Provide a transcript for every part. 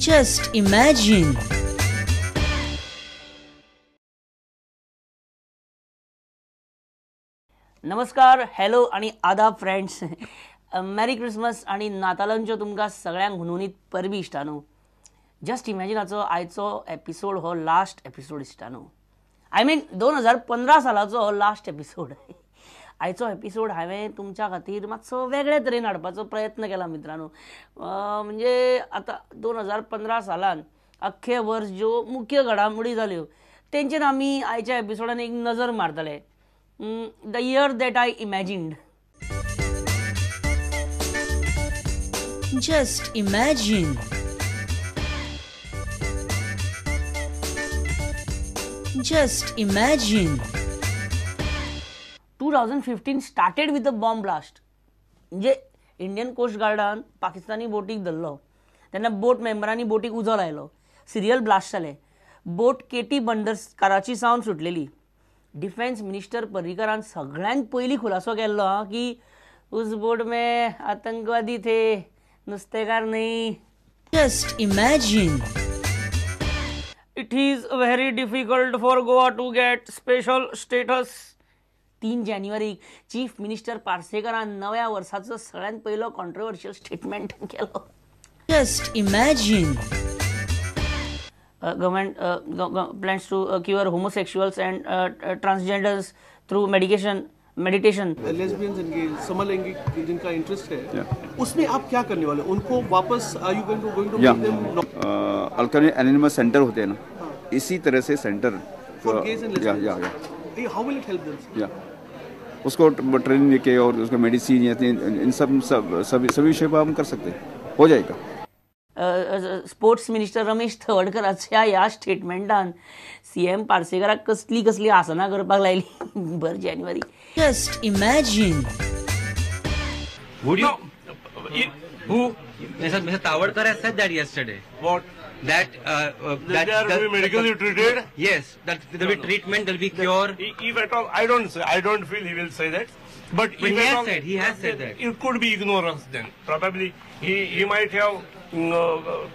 Just imagine. नमस्कार, hello आणि आदाब फ्रेंड्स. मॅरी क्रिसमस आणि नातालांच्यो तुमकां सगळ्यांक हुनहुनीत परबी इश्टानो. जस्ट इमॅजिनाचो आयचो एपिसोड हो लास्ट एपिसोड इश्टानो. I mean 2015 सालाचो हो लास्ट एपिसोड. आयचो एपिसोड हांवें तुमच्या खातीर मातसो वेगळे तरेन हाडपाचो प्रयत्न केला मित्रांनो. म्हणजे आतां 2015 सालान अख्खे वर्स ज्यो मुख्य घडामोडी जाल्यो तेंचेर आमी आयच्या एपिसोडान एक नजर मारतले. The year that I imagined. Just imagine. Just imagine. 2015 started with a bomb blast. म्हणजे इंडियन कोस्ट गार्डान पाकिस्तानी बोटीक धरलो तेन्ना बोट मेंबरांनी बोटीक उजो लायलो. सिरियल ब्लास्ट जाले. बोट केटी बंदर कराची सावन सुटलेली. डिफेन्स मिनिस्टर पर्रीकरान सगळ्यांत पयलीं खुलासो केल्लो की उस बोट में आतंकवादी थे, नुस्तेकार न्ही. Just imagine. It is very difficult for Goa to get special status. 3 जानेवारीक चीफ मिनिस्टर पार्सेकरान नव्या वर्साचो सगळ्यांत पयलो कॉन्ट्रोवर्शियल स्टेटमेंट केलो. Just imagine. Government plans to cure homosexuals and transgenders through medication, meditation. Lesbians and gays, समलैंगिक जिनका interest है, उसमें आप क्या करने वाले? उनको वापस are you going to make them? Alternate anonymous centre होते हैं ना, इसी तरह से centre for gays and lesbians. या how will it help them? या उसको ट्रेनिंग देके और उसको मेडिसिन या इन सब सब सभी विषय पर हम कर सकते हैं, हो जाएगा. स्पोर्ट्स मिनिस्टर रमेश तवडकराच्या ह्या स्टेटमेंटान सीएम पार्सेकराक कसली कसली आसनां करपाक लायली 1 जानेवारी. Just imagine. Would you? Who? Mr. Tawadkar has said that yesterday. What? That that they are to be medically treated? Yes, that there will be treatment, there will be cure. If at all, I don't feel he will say that. But he has said, he has said that. It could be ignorance then. Probably he might have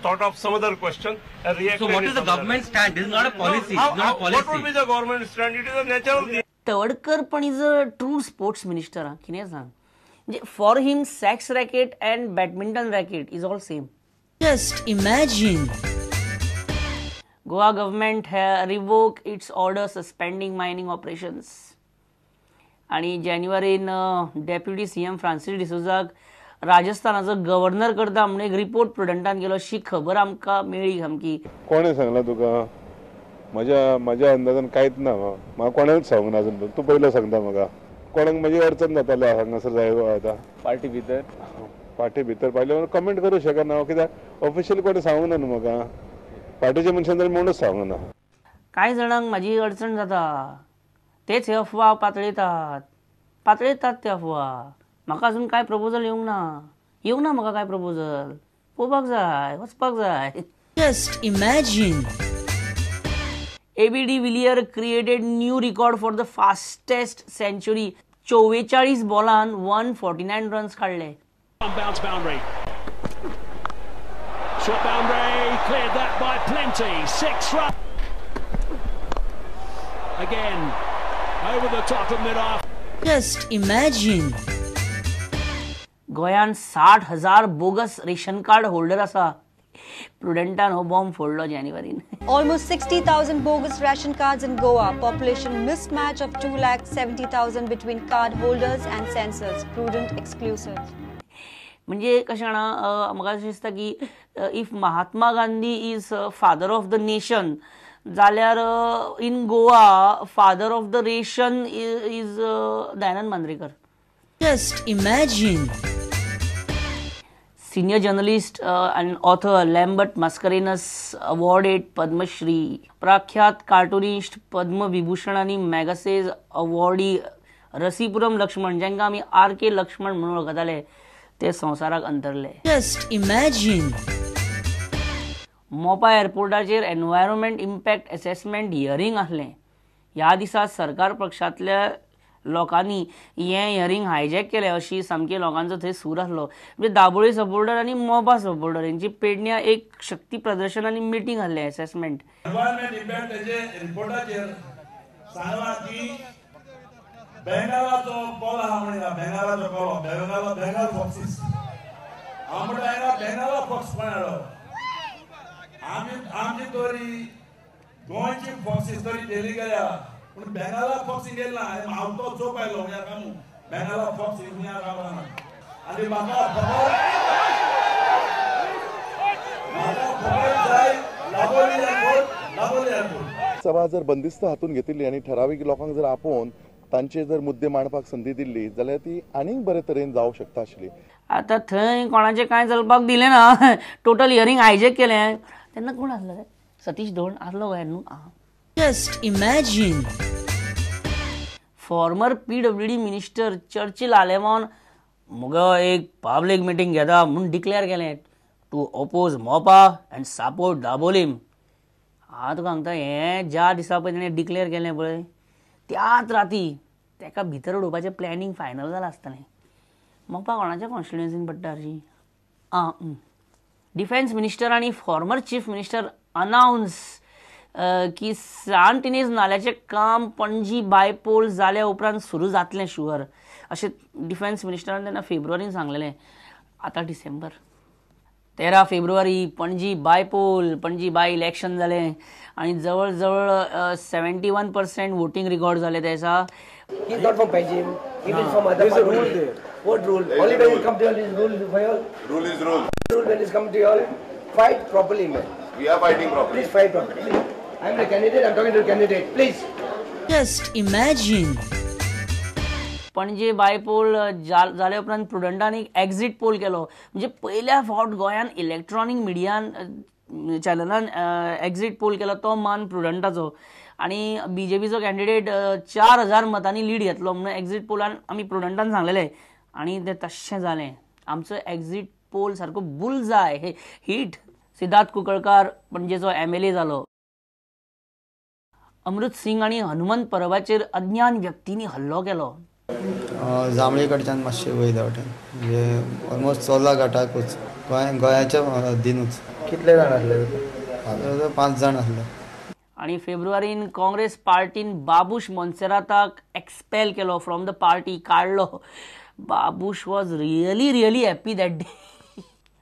thought of some other question and reacted. So what is the government stand? This is not a policy. No, it's not a policy. What would be the government stand? It is a natural thing. Tawadkar पण is a true sports minister. कितें सांग, म्हणजे for him sex racket and badminton racket is all same. Just imagine. Goa government revoke its order suspending mining operations. आणि जानेवारीन deputy CM Francis डिसोजाक राजस्थानाचो governor करता म्हणून एक report प्रुडंटान केलो अशी खबर आमकां मेळ्ळी सामकी. कोणें सांगलां तुका? म्हज्या म्हज्या अंदाजान कांयच ना. म्हाका कोणेंच सांगूंक ना अजून. तूं पयलो सांगता म्हाका. कोणाक म्हजी अडचण जाताली हांगासर जाय आतां पार्टी भितर. पार्टी भितर पाहिल्यावर कमेंट करूं शकना कित्याक ऑफिशियल कोणें सांगूंक ना न्हू म्हाका. पार्टीच्या मनशान तरी म्हणूच सांगूंक ना. कांय जाणांक म्हाजी अडचण जाता, तेच हे अफवा पातळयतात पातळयतात ते अफवा. म्हाका अजून कांय प्रपोजल येवंक ना, येवंक ना म्हाका कांय प्रपोजल. पळोवपाक जाय, वचपाक जाय. Just imagine. AB de Villiers created new record for the fastest century. 44 बॉलान 149 runs काडले. Bounce boundary. Short boundary, cleared that by plenty. 6 runs. Again, over the top of mid-off. Just imagine. गोंयांत 60,000 bogus ration card holder आसा. प्रुडंटान हो bomb फोडलो जानेवारीन. Almost 60,000 bogus ration cards in Goa. Population mismatch of 2,70,000 between card holders and censors. Prudent exclusive. म्हणजे कशें जाणा, म्हाका अशें दिसता की if Mahatma Gandhi is father of the nation जाल्यार in Goa father of the ration is Dayanand Mandrekar. Just imagine. Senior journalist and author Lambert Mascarenhas awarded Padma Shri. प्रख्यात cartoonist Padma Vibhushan आनी मॅगसेज अवॉर्डी रसीपुरम लक्ष्मण, जांकां आमी आर के लक्ष्मण म्हणून वळखताले, ते संवसाराक अंतरले. Just imagine. Mopa एअरपोर्टाचेर एनवायरमेंट इम्पॅक्ट एसेसमेंट हियरींग आसलें. ह्या दिसा सरकार पक्षांतल्या लोकांनी हें हियरींग हायजॅक केलें अशी सामकी लोकांचो थंय सूर आसलो. म्हणजे दाबोळी सपोर्टर आनी मोपा सपोर्टर हेंची पेडण्या एक शक्ती प्रदर्शन आनी मिटींग आसलें एसेसमेंट. एनवायरमेंट इम्पॅक्ट तेजे रिपोर्टाचेर सांगलां की बेंगालाचो कोलो आहा म्हणटा, बेंगालाचो कोलो, बेंगाल बेंगाल फॉक्सीस. हांव म्हणटा हांगा बेंगाला फॉक्स कोण हाडलो? आमी आमची तरी गोंयची फॉक्सीस तरी डेली गेल्या, पूण बेंगाला फॉक्सी गेली ना. हांव तो चोप आयलो ह्या कामू बेंगाला फॉक्सी ह्या कामां. आनी म्हाका खबर, म्हाका खबर जाय दाबोळी एअरपोर्ट, दाबोळी एअरपोर्ट. सभा जर बंदिस्त हातून घेतिल्ली आनी ठरावीक लोकांक जर आपोवन तांचे जर मुद्दे मांडपाक संदी दिल्ली जाल्यार ती आनीक बरे तरेन जावंक शकता आशिल्ली. आतां थंय कोणाचें कांय चलपाक दिलें ना, टोटल हियरींग हायजॅक केलें. तेन्ना कोण आसलो रे? सतीश धोंड आसलो गोंयांत न्हू. Just imagine. Former PWD minister Churchill Alemao मुगो एक पब्लीक मिटींग घेता म्हूण डिक्लेअर केलें to oppose Mopa and support Dabolim. हांव तुका सांगता, हें ज्या दिसा पळय तेणें डिक्लेअर केलें पळय त्याच राती तेका भितर उडोवपाचें प्लॅनिंग फायनल जालां आसतलें. मोपा कोणाच्या कॉन्स्टिट्युएन्सीन पडटा हरशीं? आं, डिफेन्स मिनिस्टर आनी फॉर्मर चीफ मिनिस्टर अनावन्स की सांत इनेज नाल्याचें काम पणजी बायपोल जाल्या उपरांत सुरू जातलें शुअर, अशें डिफेन्स मिनिस्टरान तेन्ना फेब्रुवारीन सांगलेलें. आतां डिसेंबर 13 फेब्रुवारी Panaji bypoll, Panaji by election जालें आनी जवळ जवळ 71% वोटींग रिकॉर्ड जालें त्या दिसा. He's not from Panjim, he is from other There's a party. rule there. What rule? Only when it come to you all is rule for you all. Rule is rule. Rule when it's come to you all, fight properly, man. We are fighting properly. Please fight properly. I'm the candidate, I'm talking to the candidate. Please. Just imagine. Panaji bypoll जाल्या उपरांत प्रुडंटान एक exit poll केलो. म्हणजे पयल्या फावट गोंयान electronic मिडियान चॅनलान exit poll केलो तो मान प्रुडंटाचो. आनी बीजेपीचो कॅन्डिडेट 4000 मतांनी लीड घेतलो म्हणून एक्झीट पोलान आमी प्रुडंटान सांगलेलें आनी तें तशें जालें. आमचो एक्झीट पोल सारको बुलजाय हीट. सिद्धार्थ कुंकळकार पणजेचो MLA जालो. अमृत सिंग आनी हनुमंत परबाचेर अज्ञान व्यक्तींनी हल्लो केलो. जांभळी कडच्यान मातशें वयल्या वटेन, म्हणजे ऑलमोस्ट चोर्ला घाटाकूच, गोंयाच्या हद्दीनूच. कितले जाण आसले? 5 जाण आसले. आनी फेब्रुवारीन काँग्रेस पार्टीन बाबूश मोन्सेराताक एक्सपेल केलो फ्रॉम the party, काडलो. Babush was really really happy that day.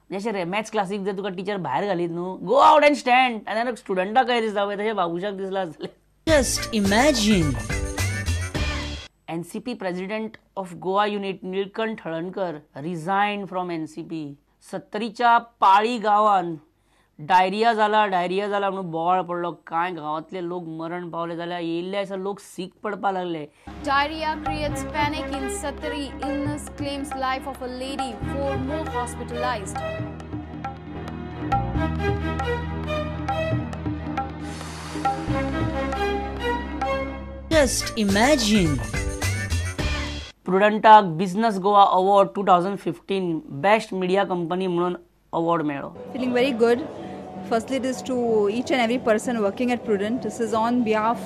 म्हणजे अशें मॅथ्स क्लासीक जर तुका टिचर भायर घालीत न्हू, गो आवट अँड स्टँड, आनी स्टुडंटाक कशें दिसता पळय तशें बाबूशाक दिसलां आसतलें. Just imagine. NCP president of Goa unit Nilkanth Halarnkar resign from NCP. सत्तरीच्या पाळी गांवान डायरिया जाला, डायरिया जाला म्हणून बोवाळ पडलो. कांय गांवांतले लोक मरण पावले जाल्यार येयल्ले आसा लोक सीक पडपाक लागले. Diarrhea creates panic in Sattari. Illness claims life of a lady. 4 more hospitalized. Just imagine. प्रुडंटाक business Goa award 2015 best media company म्हणून अवॉर्ड मेळ्ळो. Feeling very good. Firstly, it is to each and every person working at Prudent. This is on behalf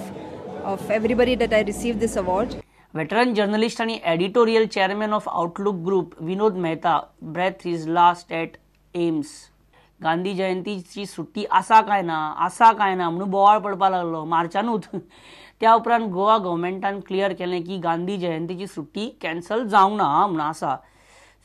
of everybody that I received this award. Veteran journalist आणि editorial chairman of Outlook Group Vinod Mehta breathed his last at AIIMS. Gandhi जयंतीची सुट्टी आसा काय ना, आसा काय ना म्हणून बोवाळ पडपाक लागलो मार्चानूच. त्या उपरांत गोवा गव्हर्मेंटान क्लियर केलें की गांधी जयंतीची सुट्टी कॅन्सल जावंक ना म्हणून आसा.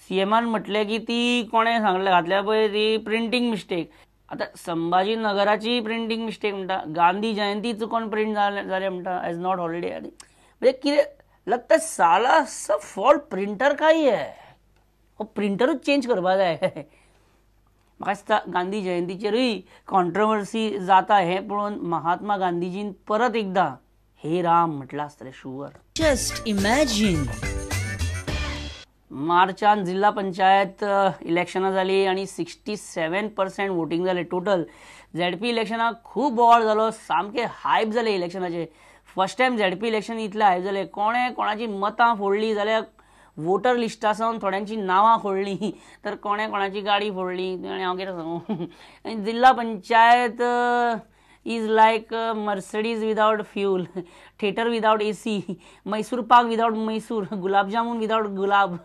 सीएमान म्हटलें की ती कोणें सांगलें घातल्या पळय ती प्रिंटींग मिस्टेक. आतां संभाजी नगराची प्रिंटींग मिस्टेक म्हणटा, गांधी जयंती चुकोन प्रिंट जालें म्हणटा एज not holiday. म्हणजे कितें लगता साला सब फॉल्ट प्रिंटर का ही है, हो प्रिंटरूच चेंज करपा जाय. म्हाका दिसता गांधी जयंतीचेरूय कॉन्ट्रोवर्सी जाता हें पळोवन महात्मा गांधीजीन परत एकदां हे राम म्हटलां आसतलें शुअर. Just imagine. मार्चान जिल्हा पंचायत इलेक्शनां जाली आनी 67% वोटींग जालें टोटल. झेडपी इलेक्शनाक खूब बोवाळ जालो, सामके हायप जाले इलेक्शनाचे. फर्स्ट टायम झेडपी इलेक्शन इतलें हायप जालें, कोणें कोणाची मतां फोडली जाल्यार वोटर लिस्टा सावन थोड्यांची नांवां फोडलीं, तर कोणें कोणाची गाडी फोडली, आनी हांव कितें सांगूं. आनी जिल्हा panchayat is like Mercedes without fuel, theatre without AC, Mysore pak without Mysore, gulab jamun without gulab.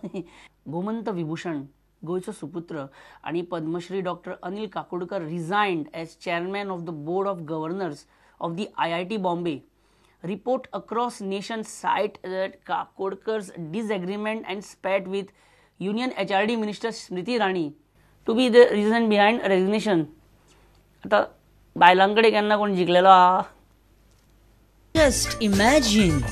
Gomant Vibhushan गोंयचो सुपुत्र आनी Padmashri doctor Anil Kakodkar resigned as chairman of the board of governors of the IIT Bombay. Report across nation cite that Kakodkar's disagreement and spat with Union HRD Minister Smriti Irani to be the reason behind resignation. आता बायलां कडेन केन्ना कोण जिखलेलो आहा? Just imagine.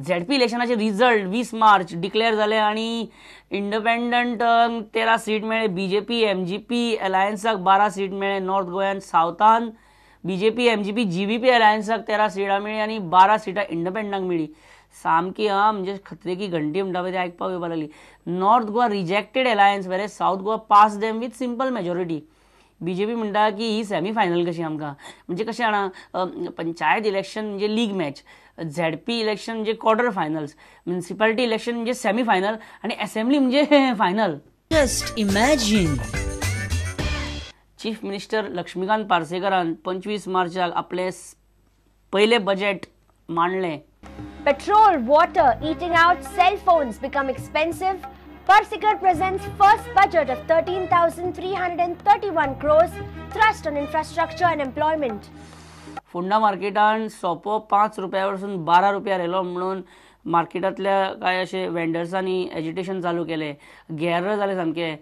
ZP इलेक्शनाचे result 20 मार्च declare जाले आनी independent 13 seat मेळ्ळे, BJP MGP अलायन्साक 12 seat मेळ्ळे, नॉर्थ गोव्यान सावथान बीजेपी एमजीपी जीव्हीपी अलायन्साक 13 सिटां मेळ्ळी आनी 12 सिटां इंडिपेंडंटाक मेळ्ळी. सामकी हा म्हणजे खतरे की घंटी म्हणटा पळय ती आयकपाक येवपाक लागली. North Goa rejected alliance whereas South Goa pass them with simple majority. BJP म्हणटा की ही सेमी फायनल कशी आमकां, म्हणजे कशें जाणा, पंचायत इलेक्शन म्हणजे लीग मॅच, झेडपी इलेक्शन म्हणजे क्वॉर्टर फायनल्स, म्युनिसिपालिटी इलेक्शन म्हणजे सेमी फायनल आनी असेंब्ली म्हणजे final. Just imagine. Chief minister Laxmikant पार्सेकरान 25 मार्चाक आपले पयले बजेट मांडलें. Petrol, water, eating out, cell phones become expensive. Parsekar presents first budget of 13,331 crores, thrust on infrastructure and employment. Ponda मार्केटान सोपो 5 रुपया वरसून 12 रुपया येयलो म्हणून मार्केटांतल्या कांय अशे वेंडर्सांनी एजिटेशन चालू केलें, गेर्र जालें सामकें.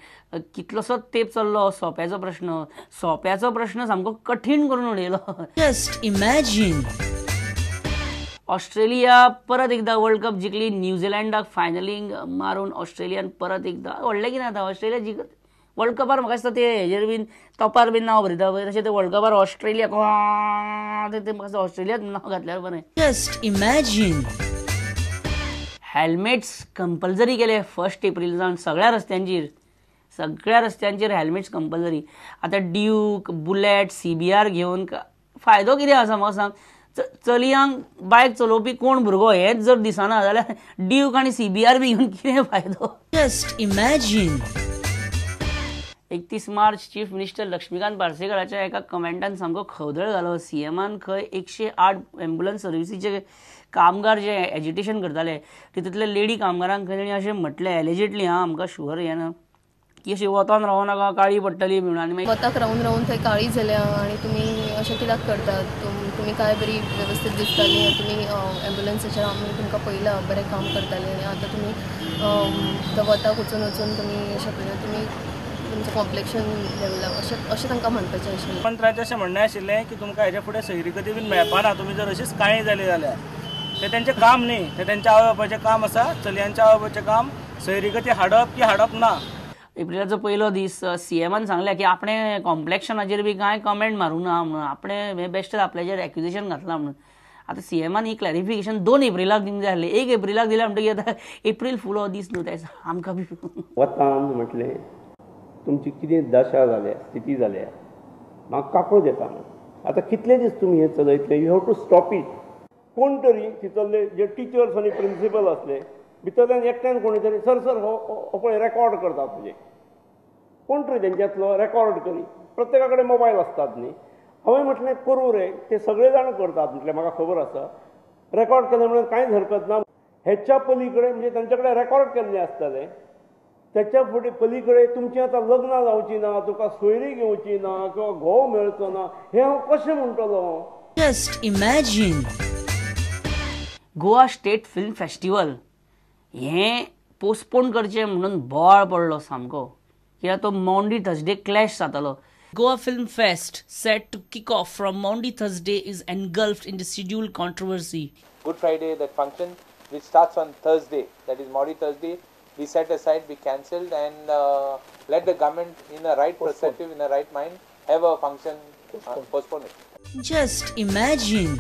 कितलोसो तेंप चल्लो सोप्याचो प्रश्न, सोप्याचो प्रश्न सामको कठीण करून उडयलो. Just imagine. Australia परत एकदा वर्ल्ड कप जिखली, न्यूझिलंडाक फायनलींक मारून ऑस्ट्रेलियान परत एकदा. व्हडलें कितें आतां ऑस्ट्रेलिया जिखत वर्ल्ड कपार म्हाका दिसता ते हेजेर बीन टॉपार बीन नांव बरयता पळय तशें ते वर्ल्ड कपार ऑस्ट्रेलिया ते म्हाका दिसता ऑस्ट्रेलियाच नांव घातल्यार बरें. Just imagine. Helmets compulsory केले 1 एप्रील जावन सगळ्या रस्त्यांचेर, सगळ्या रस्त्यांचेर हेल्मेट्स कंपल्सरी. आतां ड्यूक, बुलेट, CBR घेवन फायदो कितें आसा म्हाका सांग? चलयांक बायक चलोवपी कोण भुरगो हेच जर दिसना जाल्यार ड्यूक आनी CBR बी घेवन कितें फायदो? Just imagine. 31 March chief minister Laxmikant पार्सेकराच्या एका कमेंटान सामको खवदळ घालो. सीएमान खंय 108 एम्बुलन्स सर्विसीचे कामगार जे एजिटेशन करताले तितूंतले लेडी कामगारांक खंय तांणी अशें म्हटलें एलिजिटली, हा आमकां शुअर हें ना की अशी वतान रावो नाका काळी पडटली म्हणून. आनी मागीर वताक रावून रावून थंय काळी जाल्या आनी तुमी अशें कित्याक करतात, तुमी काय बरी वेवस्थीत दिसताली, तुमी एम्बुलन्सीचेर आमी तुमकां पळयलां बरें काम करताले आनी आतां तुमी वताक वचून वचून तुमी अशें पळय तुमी तुमचें कॉम्प्लेक्शन देंवलां अशें अशें तांकां म्हणपाचें आशिल्लें. मंत्र्याचें अशें म्हणणें आशिल्लें की तुमकां हेच्या फुडें सैरीगती बीन मेळपाना तुमी जर अशीच काळी जाली जाल्यार. तें तेंचें काम न्ही, तें तेंच्या आवय बापायचें काम आसा, चलयांच्या आवय बापायचें काम सैरीगती हाडप की हाडप ना. एप्रिलाचो पयलो दीस सीएमान सांगलें की आपणें कॉम्प्लेक्शनाचेर बी कांय कमेंट मारूंक ना म्हणून, आपणें हें बेश्टें आपल्याचेर एक्युजेशन घातलां म्हणून. आतां सीएमान ही क्लॅरिफिकेशन 2 एप्रिलाक दिवंक जाय आसलें, 1 एप्रिलाक दिल्या म्हणटकीर आतां एप्रील फूल हो दीस न्हू ते आमकां बी. वतान म्हटलें तुमची कितें दशा जाल्या, स्थिती जाल्या, म्हाका काकूळ येता म्हणून. आतां कितले दीस तुमी हें चलयतले? You have to stop it. कोण तरी तितले जे टिचर्स आनी प्रिंसिपल आसले भितरल्यान एकट्यान कोणी तरी सर सर हो पळय रेकॉर्ड करता तुजें, कोण तरी तेंच्यांतलो रेकॉर्ड करी, प्रत्येका कडेन मोबायल आसतात न्ही. हांवें म्हटलें करूं रे, ते सगळे जाण करतात म्हटलें म्हाका खबर आसा, रेकॉर्ड केलें म्हणून कांयच हरकत ना. हेच्या पली कडेन म्हणजे तांचे कडेन रेकॉर्ड केल्लें आसतलें, त्याच्या फुडें पली कडेन तुमचीं आतां लग्नां जावचीं ना, तुका सोयरी घेवची ना किंवा घोव मेळचो ना, हें हांव कशें म्हणटलो? Just imagine. Goa state film festival हें पोस्टपोन करचें म्हणून बोवाळ पडलो सामको, कित्याक तो मॉन्डी थर्सडे क्लॅश जातालो. Goa Film Fest set to kick off from Maundy Thursday is engulfed in the scheduled controversy. Good Friday, that function which starts on Thursday, that is Maundy Thursday, we set aside, we cancelled, and let the government in a right perspective, in a right mind, have a function, postpone it. Just imagine.